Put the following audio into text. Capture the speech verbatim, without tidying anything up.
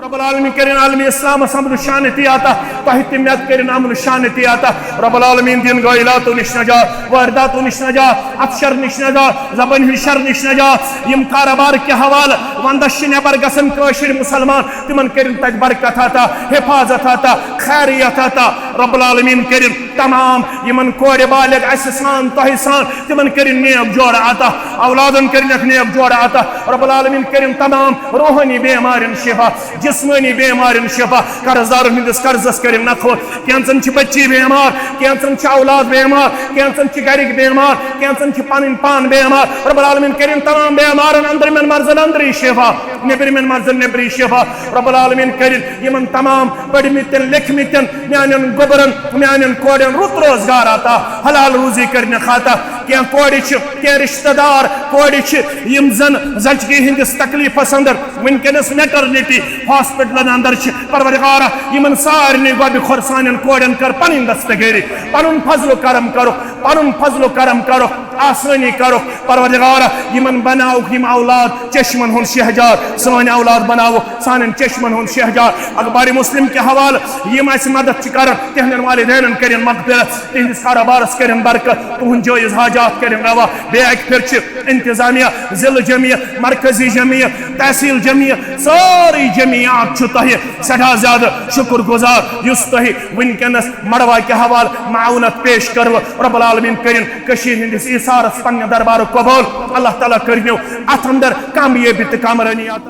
رب العالمین کٔرِن عالم اسلامس امن و شانتی عطا، تۄہہِ تہِ مےٚ تہِ کٔرِن امن و شانتی عطا۔ رب العالمین دِن غٲیلاتو نِش نجات، وٲرداتو نِش نجات، افشر نِش نجات، زبٲنۍ ہٕنٛدِ شر نِش نجات۔ یِم کارٕبار کہِ حوالہٕ ونٛدس چھِ نٮ۪بر گژھان کٲشِرۍ مُسلمان، تِمن کٔرِن تتہِ برکت عطا، حفاظت عطا، خیریت عطا۔ رب العالمین کٔرِن تمام یِمن کورِ بالغ اسہِ سان، تۄہہِ سان، تِمن کٔرِن نیک جوڑٕ عطا، اولادن کٔرِنکھ نیک جوڑٕ عطا۔ رب العالمین کٔرِن تمام روحٲنی بیمارٮ۪ن شفا، جسمٲنی بیمارٮ۪ن شفا، قرض دارن ہٕنٛدِس قرضس کٔرِن نکھوت۔ کینٛژن چھِ بچی بیمار، کینٛژن چھِ اولاد بیمار، کینٛژن چھِ گرِکۍ بیمار، کینٛژن چھِ پنٕنۍ پان بیمار۔ رب العالمین کٔرِن تمام بیمارن، أنٛدرِمٮ۪ن مرضن أنٛدری شفا، نیٚبرِمٮ۪ن مرضن نیٚبری شفا۔ رب العالمین کٔرِن یِمن تمام پٔرمٕتٮ۪ن لیکھمٕتٮ۪ن میانٮ۪ن گوٚبرن، میانٮ۪ن کورٮ۪ن رُت روزگار عطا، حلال روزی کٔرنکھ عطا۔ کینٛہہ کورِ چھِ، کینٛہہ رشتہٕ دار کورِ چھِ، یِم زن زچگی ہٕنٛدِس تکلیفس اندر وٕنکیٚنس میٹرنٹی ہاسپٹلن اندر چھِ۔ پروردگارا، یِمن سارنٕے گۄبہِ خۄر سانٮ۪ن کورٮ۪ن کر پنٕنۍ دستگیری، پنُن فضل و کرم کرُکھ، پنُن فضل و کرم کرُکھ، آسٲنی کرُکھ۔ پروردگارا، یِمن بناوُکھ یِم اولاد چشمن ہُنٛد شہجار، سٲنۍ اولاد بناوُکھ سانٮ۪ن چشمن ہُنٛد شہجار۔ اخبار مسلم کہِ حوالہٕ یِم اسہِ مدد چھِ کران، تِہنٛدٮ۪ن والدینن کٔرِن مغفرت، تِہنٛدِس کارٕبارس کٔرِن برکت، تُہنٛد جٲیز حاجات کٔرِن روا۔ بیٚیہِ اکہِ پھِرِ چھِ انتظامیہ، ضلع جمعیت، مرکزی جمعیت، تحصیل جمعیت، سٲرٕے جمعیات چھُ تۄہہِ سٮ۪ٹھاہ زیادٕ شُکر گُزار، یُس تۄہہِ وٕنکیٚنس مڑوا کہِ حوالہٕ معاونت پیش کٔروٕ۔ رب العالمین کٔرِن کٔشیٖرِ ہٕنٛدِس ایثارس پننہِ دربارُک قبول۔ اللہ تعالیٰ کٔرِنو اتھ اندر کامیٲبی تہٕ کامرٲنی عطا۔